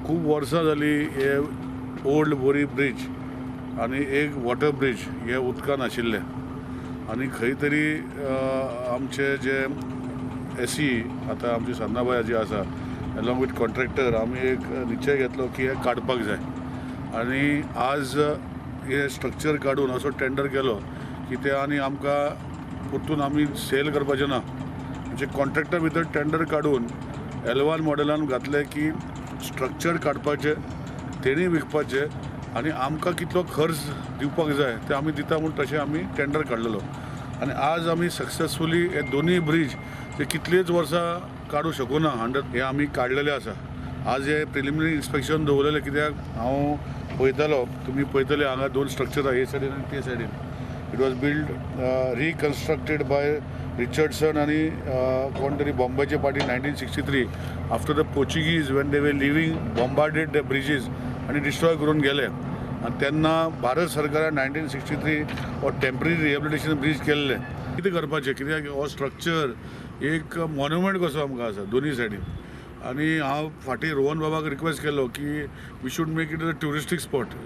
खूब वर्सां जाली हे ओल्ड बोरी ब्रिज आनी एक वॉटर ब्रिज हे उदकान आशिल्ले आनी खंय तरी आमचे जे एसी आतां आमची सान्नाबाय जी आसा एलॉंग विथ कॉन्ट्रॅक्टर आमी एक निश्चय घेतलो की हे काडपाक जाय आनी आज हे स्ट्रक्चर काडून असो टेंडर केलो की ते आनी आमकां परतून आमी सेल करपाचें ना. म्हणजे कॉन्ट्रॅक्टर भितर टेंडर काडून एलवान मॉडेलान घातलें की स्ट्रक्चर काडपाचें, तेणी विकपाचें आनी आमकां कितलो खर्च दिवपाक जाय ते आमी दिता म्हूण तशें आमी टेंडर काडलेलो आनी आज आमी सक्सेसफुली हे दोनूय ब्रिज जे कितलींच वर्सां काडूं शकूना हंड्रेड हे आमी काडलेले आसा. आज हे प्रिलिमिनरी इन्स्पेक्शन दवरलेलें कित्याक हांव पळयतालो, तुमी पळयतले हांगा दोन स्ट्रक्चर आहा, हे सायडीन आनी ते सायडीन. It was build reconstructed by Richardson आनी कोण तरी बॉम्बेचे party 1963 after the Portuguese when they were leaving bombarded the bridges आनी डिस्ट्रॉय करून गेले आनी तेन्ना भारत सरकारान 1963 हो टेम्पररी रिहेबिलिटेशन ब्रिज केल्ले. कितें करपाचें कित्याक हो स्ट्रक्चर एक मॉन्युमेंट कसो आमकां आसा दोनूय सायडीन आनी हांव फाटीं रोहन बाबाक रिक्वेस्ट केलो की we should make it a touristic spot.